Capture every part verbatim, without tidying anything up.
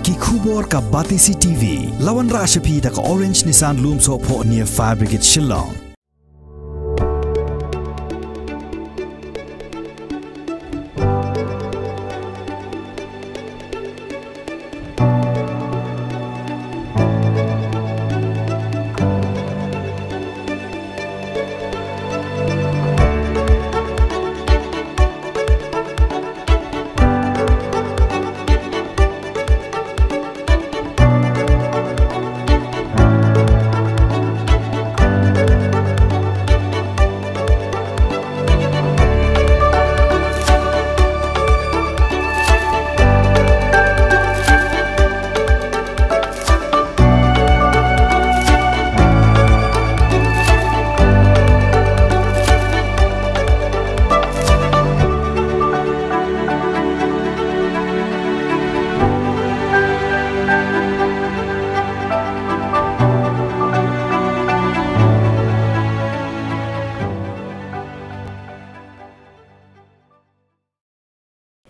Ki khubor ka Batesi T V. La wanrah sha phi da ka Orange Nissan Lumsohphoh near Fire Brigade Shillong.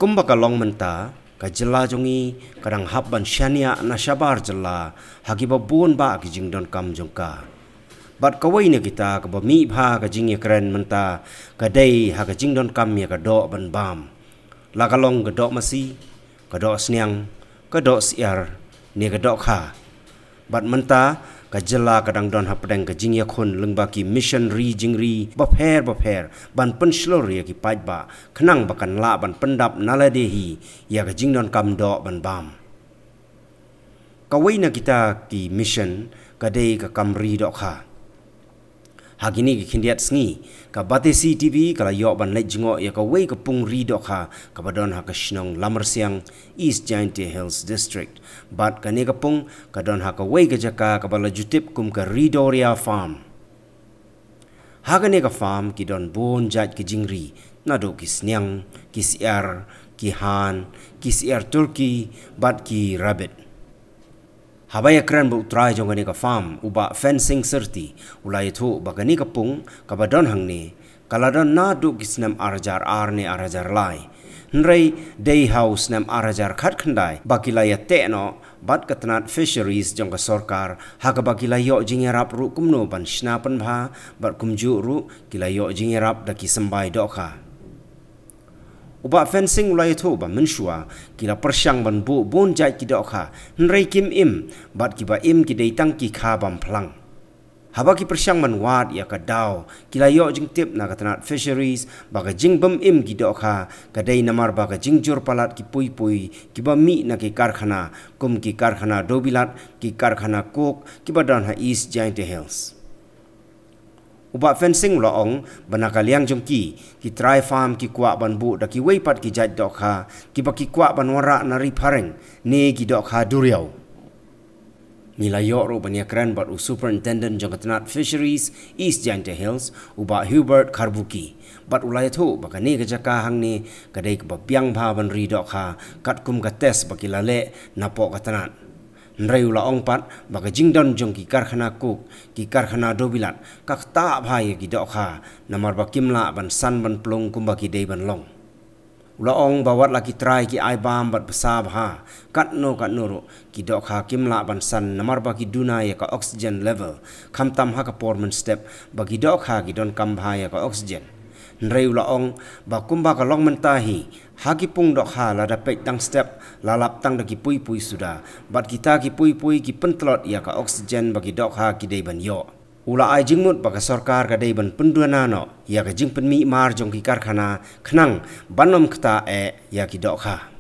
Kumba ka long mynta, ka jylla jong ngi ka dang hap ban shaniah na shabar jylla ha kiba bun bah ki jingdonkam jong ka. Bad kawei na kita kaba mih bha ka jingïakren mynta ka dei ha ka jingdonkam ïa ka doh ban bam. La ka long ka doh masi, ka doh sniang, ka doh syiar, ne ka doh kha. Bad mynta, ka jylla ka dang don hapdeng ka jingïakhun lyngba ki mission ri jingri bapher bapher ban pynshlur ïa ki paidbah khnang ba kan lah ban pyndap na lade hi ïa ka jingdonkam doh ban bam. Kawei na kita ki mission ka dei ka kam ri doh kha. Ha kine ki khyndiat sngi, ka Batesi T V ka la ïoh ban leit jngoh ïa kawei ka pung ri doh kha kaba don ha ka shnong Lamarsiang, East Jaintia Hills District. Bad kane ka pung ka don ha kawei ka jaka kaba la ju tip kum ka Ridoria Farm. Ha kane ka farm ki don bun jait ki jingri, naduh ki sniang, ki syiar, ki han, ki syiar turkey, bad ki rabbit. Haba ïakren bad u trai jong kane ka farm, u Bah Fensing Syrti, u la ïathuh ba kane ka pung kaba don hangne ka la don naduh ki snem ar hajar ar ne ar hajar lai. Hynrei dei ha u snem ar hajar khatkhyndai ba ki la ïateh noh bad ka tnat fisheries jong ka sorkar, ha kaba ki la ïoh jingïarap ruh kumno ban shna pynbha, bad kumjuh ruh ki la ïoh jingïarap da ki symbai dohkha. U Bah Fensing u la ïathuh ba mynshuwa ki la pyrshang ban buh bun jait ki dohkha, hynrei kim im, bad kiba im ki dei tang ki kha bam phlang. Haba ki pyrshang ban wad ïa ka daw, ki la ïoh jingtip na ka tnat fisheries ba ka jingbym im ki dohkha ka dei namar ba ka jingjur palat ki pui pui kiba mih na ki karkhana, kum ki karkhana dewbilat, ki karkhana coke kiba don ha East Jaintia Hills. U Bah Fensing u la ong ba na ka liang jong ki, ki trai farm ki kwah ban buh da kiwei pat ki jait dohkha kiba ki kwah ban wanrah na Ri Phareng, ne ki dohkha duriaw. Ngi la ïoh ruh ban ïakren bad u Superintendent jong ka tnat Fisheries East Jaintia Hills, u Bah Hubert Kharbuki, bad u la ïathuh ba kane ka jaka hangne ka dei kaba biang bha ban ri dohkha, katkum ka test ba ki la leh napoh ka tnat. Hynrei u la ong pat ba ka jingdon jong ki karkhana coke, ki karkhana dewbilat, ka ktah bha ïa ki dohkha, namar ba kim lah ban san ban plung kumba ki dei ban long. U la ong ba wat la ki trai ki ai bam bad bsa bha katno katno ruh, ki dohkha kim lah ban san namar ba ki duna ïa ka oxygen level, khamtam ha ka por mynstep ba ki dohkha ki donkam bha ïa ka oxygen. Hynrei u la ong ba kumba ka long mynta hi, ha ki pung dohkha lada peit dang step la lap tang da ki pui pui suda, bad kita ki pui pui ki pyntlot ïa ka oxygen ba ki dohkha ki dei ban ïoh. U la ai jingmut ba ka sorkar ka dei ban pynduna noh ïa ka jingpynmih mar jong ki karkhana khnang ban ym ktah eh ïa ki dohkha.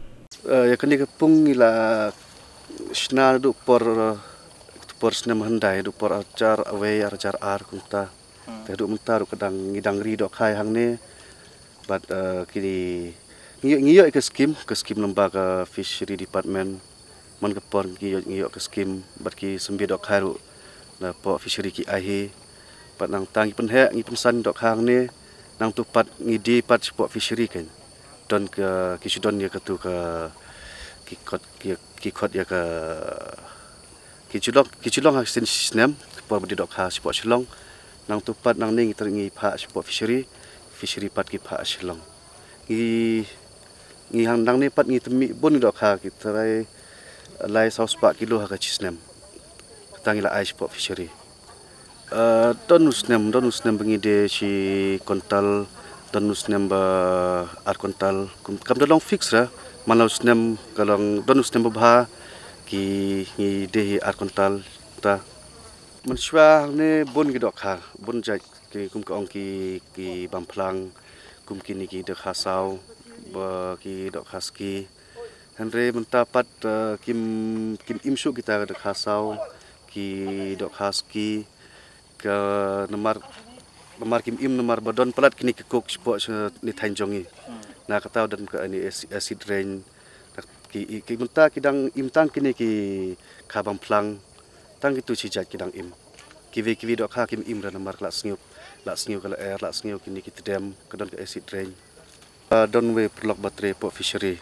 Eh, ïa kane ka pung ngi la shna naduh por, por snem hyndai, naduh por ar hajar wei, ar hajar ar kumta. Hmm. Te haduh mynta ruh ka dang, ngi dang ri dohkha hangne. Bad, eh, kine ngi, ngi ïoh ïa ka skim, ka skim lyngba ka Fishery Department. Man ka por ngi ïoh, ngi ïoh ka skim bad ki symbai dohkha ruh napoh fishery ki ai hi. Bad nangta ngi pynheh, ngi pynsan dohkha hangne. Nangtu pat ngi die pat shapoh fishery kan. Don ka, ki shu don ïa katu ka, ki khot, ki, ki khot ïa ka, ki shu long, ki shu long ha sien snem, ka por ba die dohkha shapoh Shillong. Nangtu pat nangne ngi trai ngi phah shapoh fishery, fishery pat ki phah Shillong. Ngi, ngi hang nangne pat ngi tymmi bun dohkha, ki trai, Lai saw spah kilo ha ka shi snem. Tang ila ai spah fishery. Don u snem, don u snem ba ngi die shi kontal, don u snem ba ar kontal. Kam da long fix ra, man la u snem ka long, don u snem ba bha ki ngi die hi ar kontal ta. Mynshuwa ne bun ki dohkha, bun jait ki kum ka ong ki, ki bamphlang, kum kini ki dohkha saw, ba ki dohkha ski. Hynrei mynta pat kim, kim im shuh kita ka dohkha saw, ki dohkha ski, ka namar, namar kim im namar ba don palat kini ki kuk spah sha ni thain jong ngi. Na kata don ka ni acid rain. Ki, ki mynta ki dang im tang kini ki kha bamphlang. Tang kitu shi jait ki dang im. Kiwei kiwei dohkha kim im ra namar ka la sngew, la sngew ka lyer, la sngew kini ki tdem, ka don ka acid rain. Don wei pyrlok ba trei pok fishery.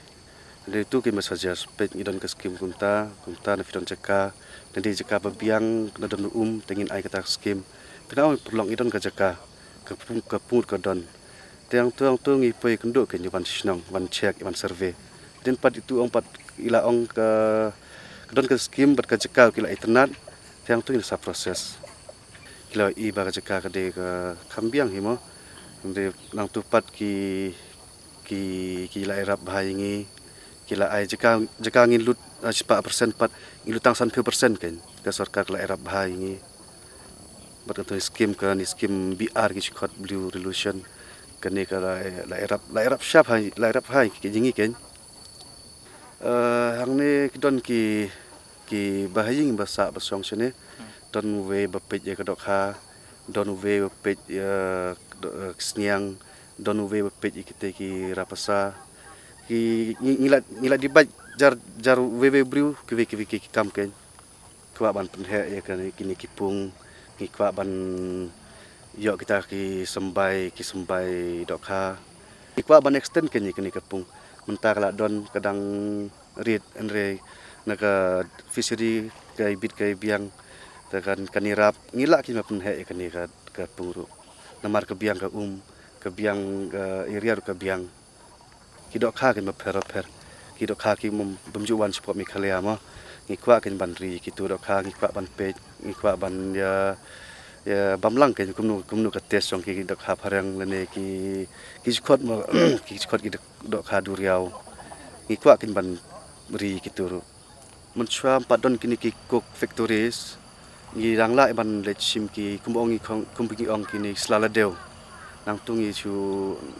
Dei tu ki message peit ngi don ka skim kumta, kumta na phi don jaka. Na dei jaka ba biang na don um te ngin ai kata ka skim. Te nga ong pyrlok ngi don ka jaka, ka pung, ka pung ka don. Te hangtu hangtu ngi poi kynduh kein wan shnong, wan check, wan survey. Te pat itu ong pat ila ong ka, ka don ka skim bad ka jaka ki la itynnad. Te hangtu ngi sa process. Ki la i ba ka jaka ka dei ka kham biang hi mo. Hynrei nangtu pat ki, ki, ki la irap bha ïa ngi. Ki la ai jaka, jaka ngin lut spah percent pat, ngi lut tang sanphew percent kein. Ka sorkar ka la irap bha ïa ngi. Bad ka skim, ka ni skim B R ki shi khot Blue Revolution. Kane ka la, la irap, la irap shap hai, la irap hai ki jing ngi kein. Hangne ki don ki, ki ba ha ïing ba sah ba shong shane. Don wei ba peit ïa ka dohkha, don wei ba peit ïa ka sniang, don wei ba peit ïa kita ki rapasa. Ki ngi, ngi la, ngi la dibait jar, jar wei wei briew kiwei kiwei ki kam kein. Kwah ban pynheh ïa kine ki pung, ngi kwah ban ïoh kita ki symbai, ki symbai dohkha. Ngi kwah ban extend kein ïa kine ki pung. Mynta ka la don ka dang rit, hynrei na ka fishery ka ibit ka ibiang. Te kan, kan ïarap, ngi lah kein ban pynheh ïa kane ka, ka pung ruh. Namar ka biang ka um, ka biang ka area ruh ka biang. Ki dohkha kein bapher bapher. Ki dohkha ki bym, bym ju wan shapoh Meghalaya mo. Ngi kwah kein ban ri kitu dohkha, ngi kwah ban peit, ngi kwah ban ïa, ïa bam lang kein kumno, kumno ka taste jong ki dohkha phareng lane ki, ki jkhot mo, ki jkhot ki dohkha duriaw. Ngi kwah kein ban ri kitu ruh. Mynshuwa pat don kine ki coke factories. Ngi dang lah ban leit shim ki, kumba ong ngi, kumba ngi ong kine sla ladew. Nangtu ngi shu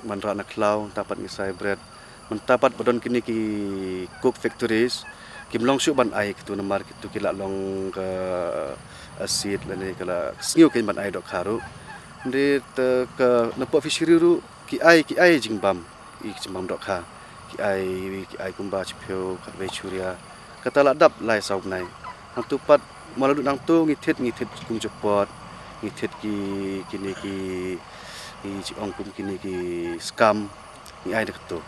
wanrah na khlaw, mynta pat ngi sai bret. Mynta pat ba don kine ki coke factories, kim long shuh ban ai kitu namar kitu ki la long ka acid lane ka la sngew kein ban ai dohkha ruh. Hynrei te ka na pok fishery ruh ki ai, ki ai jingbam. Ki jingbam dohkha ki ai, ki ai kumba shiphew khatwei shuria. Kata la dap lai saw bnai. Nangtu pat ma la lut nangtu ngi thied, ngi thied kum jopot, ngi thied ki, kine ki, ki ji ong kum kine ki scam, ngi ai da katu.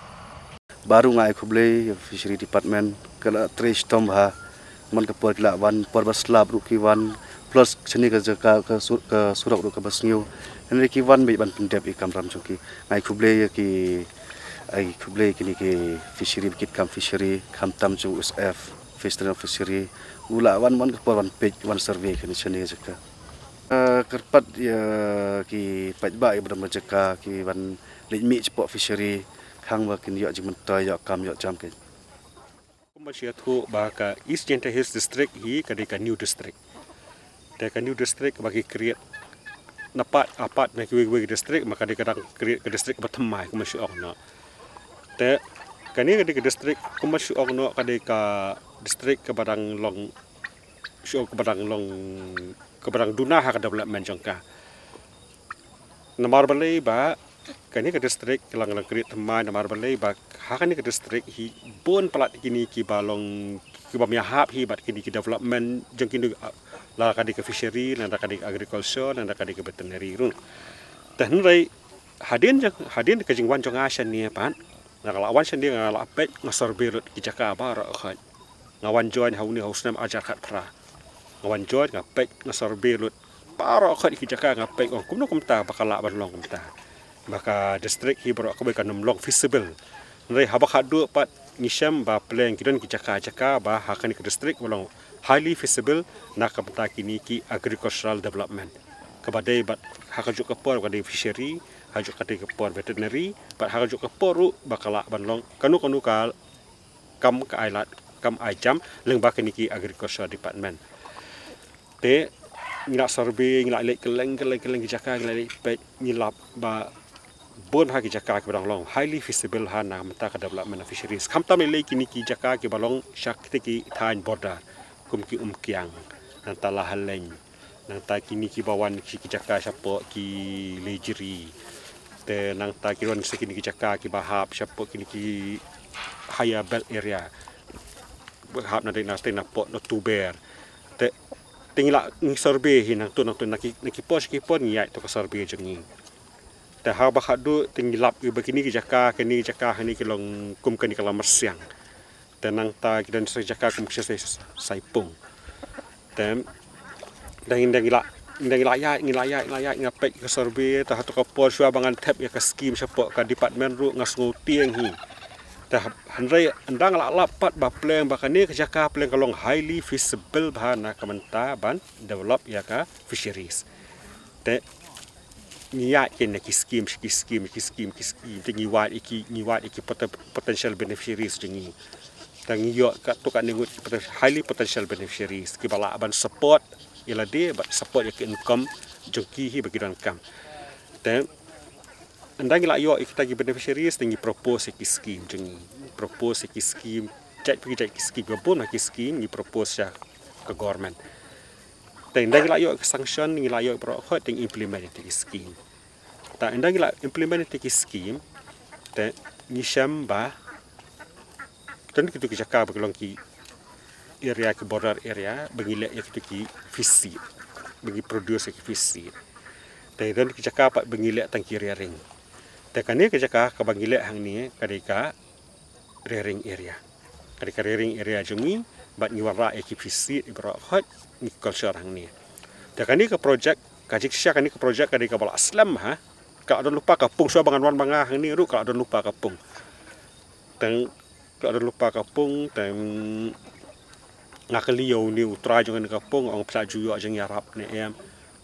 Baroh nga ai khublei ïa fishery department, ka la trei shitom bha. Man ka por ki la wan, por ba slap ruh ki wan, plus shane ka jaka ka sur-, ka surok ruh kaba sngew. Hynrei ki wan beit ban pyndep ïa ka kamram jong ki. Nga ai khublei ïa ki, ai khublei kine ki fishery, ba kit kam fishery, khamtam jong U S F, Fishery Officery. U la wan man ka por wan peit, wan survey kane shane ka jaka. Kyrpad ïa ki paidbah ïa ba don ba jaka ki wan leit mih shapoh fishery, khang ba kin ïoh jingmyntoi, ïoh kam ïoh jam kein. Kumba shu ïathuh ba ka East Jaintia Hills District hi ka dei ka new district. Te ka new district ba ki create na pat, apart na kiwei kiwei ki district, ma ka dei ka dang create ka district ba thymmai kumba shu ong noh. Te kane ka dei ka district kumba shu ong noh ka dei ka district kaba dang long, shu ong kaba dang long, kaba dang duna ha ka development jong ka. Namar balei ba kane ka district ka la, ka la create thymmai, namar balei ba ha kane ka district hi bun palat kine kiba long, kiba ïahap hi bad kine ki development jong kine, ah, la ka dei ka fishery, la ka dei ka agriculture, la ka dei ka veterinary ruh. Te hynrei hadien jong, hadien ka jingwan jong nga shane pat, nga la wan shane, nga la peit, nga survey lut ki jaka baroh khoit. Nga wan join ha une ha u snem ar hajar khatphra. Nga wan join, nga peit, nga survey lut baroh khoit ki jaka, nga peit ong kumno kumta ba ka lah ban long kumta. Ba ka district hi baroh kawei kan ym long feasible. Hynrei haba khatduh pat ngi shem ba pleng ki don ki jaka jaka ba ha kane ka district ba long highly feasible na ka bynta kine ki agricultural development. Kaba dei bad ha kajuh ka por ba ka dei fishery, ha kajuh ka dei ka por veterinary, bad ha kajuh ka por ruh ba ka lah ban long kano kano ka kam ka ai lad, kam ai jam lyngba kine ki agriculture department. Te ngi la survey, ngi la leit kylleng kylleng kylleng ki jaka, ngi la leit peit, ngi lap ba bun ha ki jaka kiba dang long highly feasible ha na ka bynta ka development of fisheries. Khamtam lei lei kine ki jaka kiba long sha kine ki thaiñ border, kum ki Umkiang, nangta Lahaleng, nangta kine kiba wan ki, ki jaka shapoh ki Lejri. Te nangta ki wan sha kine ki jaka kiba hap shapoh kine ki higher belt area. Hap na dei na, dei na pok na Tuber. Te, te ngi la ngi survey hi nangtu nangtu na ki, na ki por sha ki por ngi ïaid to ka survey jong ngi. Te haba khadduh te ngi lap ïa ba kine ki jaka, kine ki jaka hangne ki long kum kane ka Lamarsiang. Te nangta ki don sa jaka kum ki Sai, Saipung. Te dang, dang ngi la, dang ngi la ïaid, ngi la ïaid, ngi la ïaid, ngi la peit ka survey, te hato ka por shuwa ba ngan thep ïa ka scheme shapoh ka department ruh nga sngew tieng hi. Te hynrei ynda nga la lap pat ba pleng ba kane ka jaka pleng ka long highly feasible bha na ka bynta ban develop ïa ka fisheries. Te ngi ïaid kine ki scheme, ki scheme, ki scheme, ki scheme. Te ngi wad ïa ki, ngi wad ïa ki poten-, potential beneficiaries jong ngi. Te ngi ïoh katto katne ngut ki poten-, highly potential beneficiaries kiba lah ban support ïa lade bad support ïa ki income jong ki hi ba ki donkam. Te ynda ngi la ïoh ïa kita ki beneficiaries te ngi propose ïa ki scheme jong ngi. Propose ïa ki scheme, jait pa ki jait ki scheme, ka bun ha ki scheme ngi propose sha ka government. Te ynda ngi la ïoh ka sanction, ngi la ïoh baroh khoit te ngi implement ïa ki scheme. Te ynda ngi la implement ïa ki scheme, te ngi shem ba don kitu ki jaka ba ki long ki area, ki border area ba ngi leh ïa kitu ki fish seed, ba ngi produce ïa ki fish seed. Te don ki jaka pat ba ngi leh tang ki rearing. Te kane ka jaka kaba ngi leh hangne ka dei ka rearing area. Ka dei ka rearing area jong ngi bad ngi wanrah ïa ki fish seed baroh khoit ngi culture hangne. Te kane ka project, ka jingshisha kane ka project ka dei kaba la slem ha. Ka la don lypa ka pung, shuwa ba ngan wan ma nga hangne ruh ka la don lypa ka pung. Te ka la don lypa ka pung, te nga kylli ïa une u trai jong kane ka pung, ong phi la ju ïoh jingïarap ne em.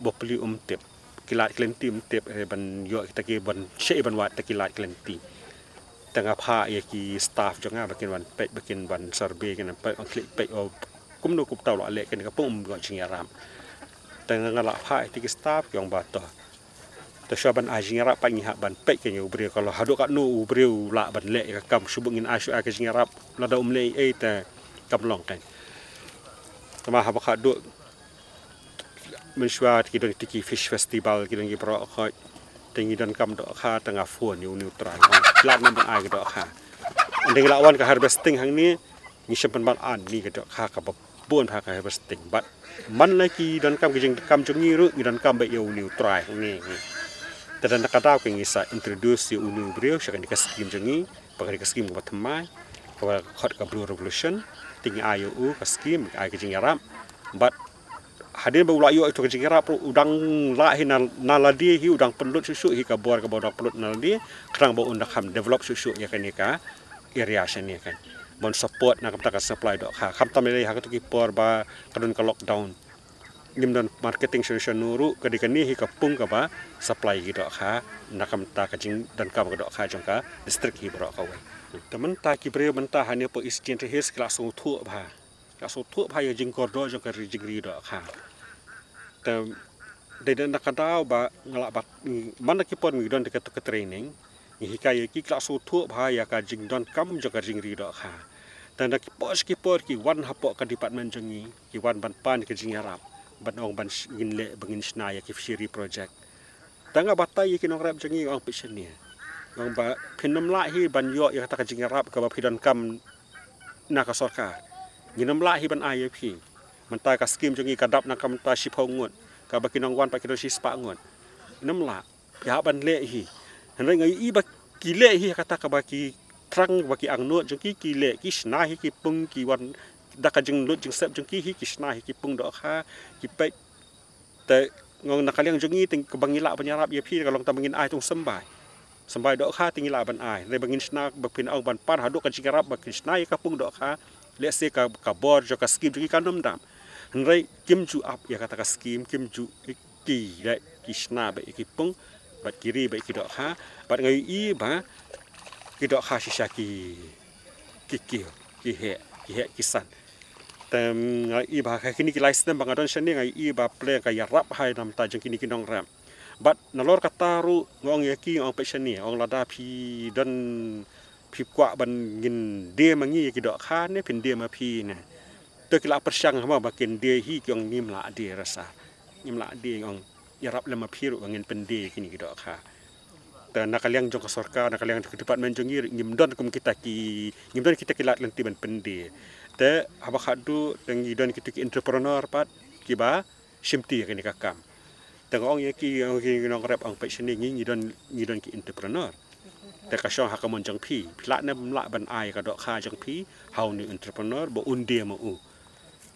Bapli um tip. Ki lad ki lynti um tip, eh, ban ïoh kita ki ban shei ban wad kita ki lad ki lynti. Te nga phah ïa ki staff jong nga ba kin wan peit, ba kin wan survey, kin wan peit, ong khlieh peit, oh, kumno kumta u la leh kane ka pung, um ïoh jingïarap. Te nga la phah ïa ki staff ki ong ba to. Te shuwa ban ai jingïarap pat ngi hap ban peit kane u briew, ka long haduh katno u briew u lah ban leh ïa ka kam, shu bun ngin ai shuh ai ka jingïarap, lada um leh ei ei te kam long kan. Te ma haba khadduh mynshuwa te ki don kita ki fish festival, ki don ki baroh khoit. Te ngi donkam dohkha te nga phone ïa une u trai. Lad nang ban ai ka dohkha. Ynda ngi la wan ka harvesting hangne, ngi shem pynban ani ka dohkha kaba bun bha ka harvesting. Bad man la ki donkam ki jingkam jong ngi ruh ngi donkam beit ïa une u trai hangne. Te da na ka daw ka ngi sa introduce ïa une u briew sha kane ka scheme jong ngi, ba kane ka scheme kaba thymmai, kaba khot ka Blue Revolution. Te ngi ai ïa u ka scheme, ai ka jingïarap. Bad hadien ba u la ïoh ïa ka jingïarap ruh u dang lah hi na, na lade hi, u dang pynlut shuh shuh hi ka bor kaba u dang pynlut na lade, khnang ba un da kham develop shuh shuh ïa kane ka area shane kan. Ban support na ka bynta ka supply dohkha. Khamtam lei lei ha kato ki por ba ka don ka lockdown. Ngim don marketing shano shano ruh, ka dei kane hi ka pung kaba supply ïa ki dohkha na ka bynta ka jingdonkam ka dohkha jong ka district hi baroh kawei. Te mynta ki briew mynta hangne hapoh East Jaintia Hills ki la sngewthuh bha. Ka sngewthuh bha ïa ka jingkordor jong ka ri, jingri dohkha. Te dei na ka daw ba nga la bat, man la ki por ngi don te ka, ka training, ngi hikai ïa ki, ki la sngewthuh bha ïa ka jingdonkam jong ka jingri dohkha. Te na ki por sha ki por ki wan hapoh ka department jong ngi, ki wan ban pan ka jingïarap, ban ong ban sh-, ngin leh, ba ngin shna ïa ki fishery project. Te nga batai ïa ki nongrep jong ngi, nga ong peit shane. Nga ong ba phin ym lah hi ban ïoh ïa kata ka jingïarap kaba phi donkam na ka sorkar. Ngin ym lah hi ban ai ïa phi. Mynta ka scheme jong ngi ka dap na ka mynta shiphew ngut, kaba ki nongwan pat ki don shispah ngut. Ngin ym lah. Phi hap ban leh hi. Hynrei nga ïohi ba ki leh hi ha kata kaba ki thrang, ba ki angnud jong ki, ki leh, ki shna hi ki pung, ki wan da ka jinglut jingsep jong ki hi, ki shna hi ki pung dohkha, ki peit. Te nga ong na ka liang jong ngi te kaba ngi lah ban ïarap ïa phi ka long tang ba ngin ai tang symbai. Symbai dohkha te ngi lah ban ai. Hynrei ba ngin shna ba phin ong ban pan haduh ka jingïarap ba kin shna ïa ka pung dohkha. Let's say ka, ka bor jong ka skim jong ki kan ym dam. Hynrei kim ju ap ïa kata ka skim, kim ju ki, ki shna beit ïa ki pung bad ki ri beit ïa ki dohkha. Bad nga ïohi ba ki dohkha shisha ki, ki, ki, ki heh, ki heh ki san. Te nga ïohi ba ha kine ki lai snem ba nga don shane nga ïohi ba pleng ka ïarap ha na bynta jong kine ki nongrep. Bad nalor kata ruh nga ong ïa ki, nga ong peit shane, ong lada phi don, phi kwah ban ngin die ma ngi ïa ki dohkha ne phin die ma phi ne. Te ki la pyrshang haba ba kin die hi, ki ong ngim lah die rasa. Ngim lah die, ong ïarap lem ma phi ruh ngin pyndie ïa kine ki dohkha. Te na ka liang jong ka sorkar, na ka liang jong ka department jong ngi ruh ngim don kum kita ki, ngim don kita ki lad lynti ban pyndie. Te haba khadduh te ngi don kita ki entrepreneur pat kiba shimti ïa kane ka kam. Te nga ong ïa ki, ong ki nongrep, ong peit shane, ngi, ngi don, ngi don ki entrepreneur. Te ka shong ha ka mon jong phi, phi lah ne ym lah ban ai ka dohkha jong phi ha une u entrepreneur ba un die ma u.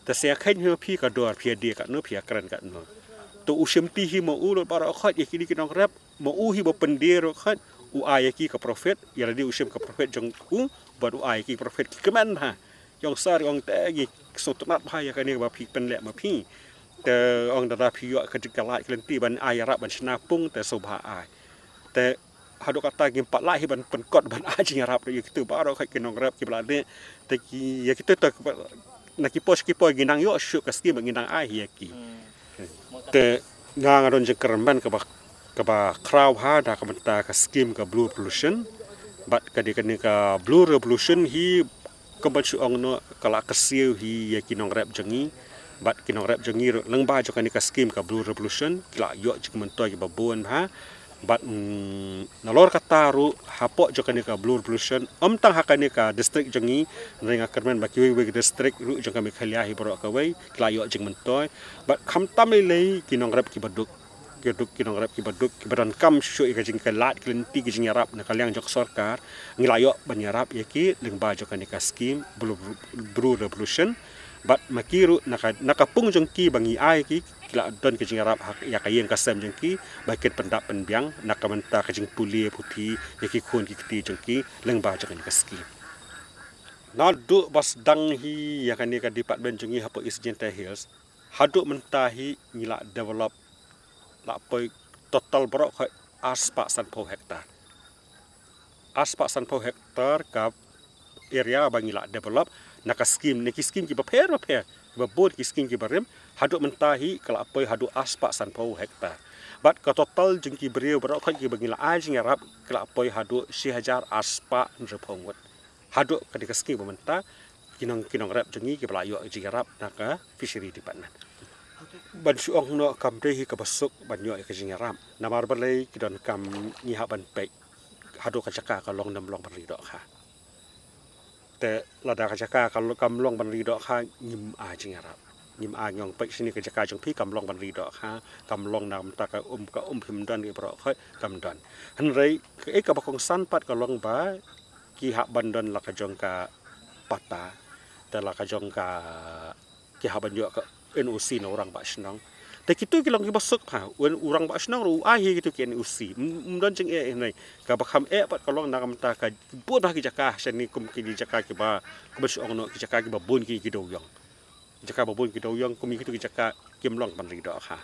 Te sa ïa kheiñ hi ma phi ka dor, phi ïa die katno, phi ïa kren katno. Te u shimti hi ma u lut baroh khoit ïa kine ki nongrep, ma u hi ba pyndie ruh khoit, u ai ïa ki ka profit, ïa lade u shim ka profit jong u, bad u ai ïa ki profit ki kmen ha. Ïong sar ïong te ngi sngewtynnat bha ïa kane ba phi pynleh ma phi. Te ong lada phi ïoh ka jingkhlaiñ ka lynti ban ai ïarap ban shna pung te sngewbha ai. Te haduh katta ngim pat lah hi ban pynkot ban ai jingïarap ïa kitu baroh khoit ki nongrep kiba la dei. Te ki ïa kitu te na ki por sha ki por ngi nang ïoh shuh ka skim ba ngi nang ai ïa ki. Te nga nga don jingkyrmen kaba, kaba khraw ha da ka bynta ka skim ka Blue Revolution. Bad ka dei kane ka Blue Revolution hi kumba shu ong noh ka la kyrsiew hi ïa ki nongrep jong ngi. Bad ki nongrep jong ngi ruh lyngba jong kane ka skim ka Blue Revolution ki la ïoh jingmyntoi kiba bun ha. Bad mm, nalor kata ruh hapoh jong kane ka Blue Revolution, ym tang ha kane ka district jong ngi, hynrei nga kyrmen ba kiwei kiwei ki district ruh jong ka Meghalaya hi baroh kawei ki la ïoh jingmyntoi. Bad khamtam lei lei ki nongrep kiba duk, ki duk, ki nongrep kiba duk kiba donkam shuh ïa ka jingkhlaiñ ka lynti ka jingïarap na ka liang jong ka sorkar, ngi la ïoh ban ïarap ïa ki lyngba jong kane ka skim Blue, Blue Revolution. Bad ma ki ruh na ka, na ka pung jong ki ba ngi ai ki, ki la don ka jingïarap ha ïa ka ïing ka sem jong ki ba kin pyndap pynbiang na ka bynta ka jingpule puthi ïa ki khun ki kti jong ki lyngba jong kane ka skim. Naduh ba sdang hi ïa kane ka department jong ngi hapoh East Jaintia Hills haduh mynta hi ngi la develop la poi total baroh khoit arspah sanphew hektar. Arspah sanphew hektar ka area ba ngi la develop na ka skim, na ki skim kiba pher ba pher, kiba bun ki skim kiba rim, haduh mynta hi ka la poi haduh arspah sanphew hektar. Bad ka total jong ki briew baroh khoit kiba ngi la ai jingïarap ka la poi haduh shi hajar arspah hynriewphew ngut. Haduh kane ka skim ba mynta ki nong, ki nongrep jong ngi kiba la ïoh jingïarap na ka fishery department. Ban shu ong noh kam dei hi kaba suk ban ïoh ïa ka jingïarap. Namar balei ki donkam ngi hap ban peit haduh ka jaka ka long ne ym long ban ri dohkha. Te lada ka jaka ka lo-, kam long ban ri dohkha ngim ai jingïarap. Ngim ai, ngi ong peit shane ka jaka jong phi kam long ban ri dohkha, kam long na ka bynta ka um, ka um phim don ïa baroh khoit kam don. Hynrei kaei kaba kongsan pat ka long ba ki hap ban don la ka jong ka patta, te la ka jong ka ki hap ban ïoh ka N O C na u rangbah shnong. Te kitu ki long kiba suk ha, u rangbah shnong ruh u ai hi kitu ki N O C. Ym, ym don jingeh hi ne. Kaba kham eh pat ka long na ka bynta ka bun bha ki jaka shane kum ki jaka kiba, kumba shu ong noh ki jaka kiba bun ki, ki dewïong. Jaka ba bun ki dewïong kum kitu ki jaka kim long ban ri dohkha.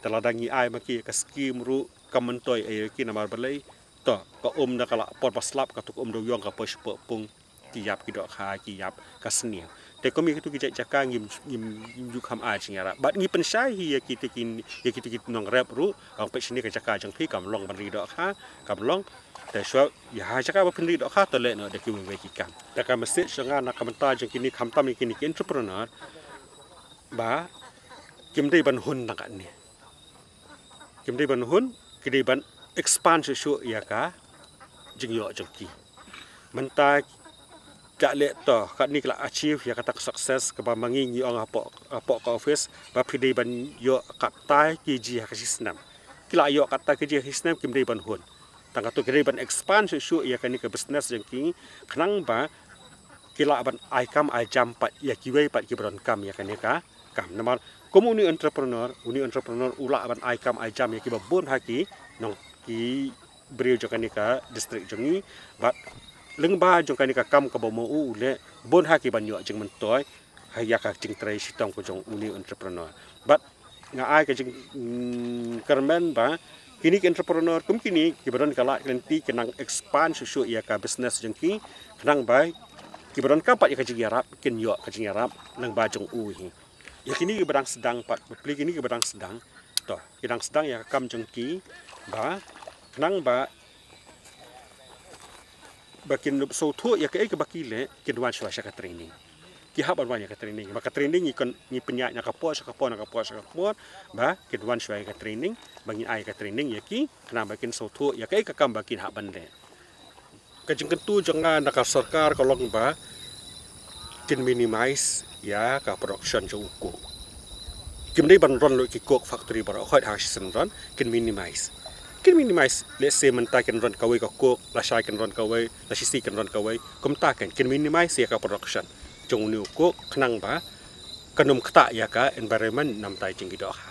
Te lada ngi ai ma ki ka skim ruh kam myntoi ei ki namar balei. To, ka um da ka la por ba slap, kato ka um dewïong ka poi shapoh pung, ki ïap ki dohkha, ki ïap ka sniew. Te kum ïa kitu ki jait jaka ngim, ngim, ngim ju kham ai jingïarap. Bad ngi pynshai hi ïa kitu ki, ïa kitu ki nongrep ruh, ong peit shane ka jaka jong phi kam long ban ri dohkha, kam long. Te shuwa ïa ha jaka ba phin ri dohkha to leh noh da kiwei wei ki kam. Te ka message jong nga na ka bynta jong kine khamtam ïa kine ki entrepreneur ba kim dei ban hun na kane. Kim dei ban hun, ki dei ban expand shuh shuh ïa ka jingïoh jong ki. Mynta ka leh to, katne ka la achieve ïa kata ka success kaba ma ngi ngi ong hapoh, hapoh ka office ba phi dei ban ïoh katta kiji ha ka shi snem. Ki la ïoh katta kiji ha ka shi snem, kim dei ban hun. Tang katto ki dei ban expand shuh shuh ïa kane ka business jong ki, khnang ba ki lah ban ai kam ai jam pat ïa kiwei pat kiba donkam ïa kane ka kam. Namar kum uni entrepreneur, uni entrepreneur u lah ban ai kam ai jam ïa kiba bun ha ki nong, ki briew jong kane ka district jong ngi, bad lyngba jong kane ka kam kaba ma u u leh, bun ha ki ban ïoh jingmyntoi ha ïa ka jingtrei shitom ka jong une u entrepreneur. Bad nga ai ka jing, mm, kyrmen ba kine ki entrepreneur kum kine kiba don ka lad ka lynti kin nang expand shuh shuh ïa ka business jong ki, khnang ba kiba donkam pat ïa ka jingïarap kin ïoh ka jingïarap lyngba jong u hi. Ïa kine kiba dang sdang pat, bapli kine kiba dang sdang, to, ki dang sdang ïa ka kam jong ki, ba khnang ba ba kin sngewthuh ïa kaei kaba ki leh, kin wan shuwa sha ka training. Ki hap ban wan ïa ka training. Ba ka training ngi kon, ngi pynïaid na ka por sha ka por, na ka por sha ka por, ba kin wan shuwa ïa ka training, ba ngin ai ka training ïa ki, khnang ba kin sngewthuh ïa kaei ka kam ba kin hap ban leh. Ka jingkyntu jong nga na ka sorkar ka long ba kin minimize ïa ka production jong u coke. Kim dei ban run lut ki coke factory baroh khoit ha shisien run, kin minimize. Kin minimize, let's say mynta kin run kawei ka coke, lashai kin run kawei, lashisien kin run kawei. Kumta kan kin minimize ïa ka production jong une u coke, khnang ba kan ym ktah ïa ka environment namar ïa ki dohkha.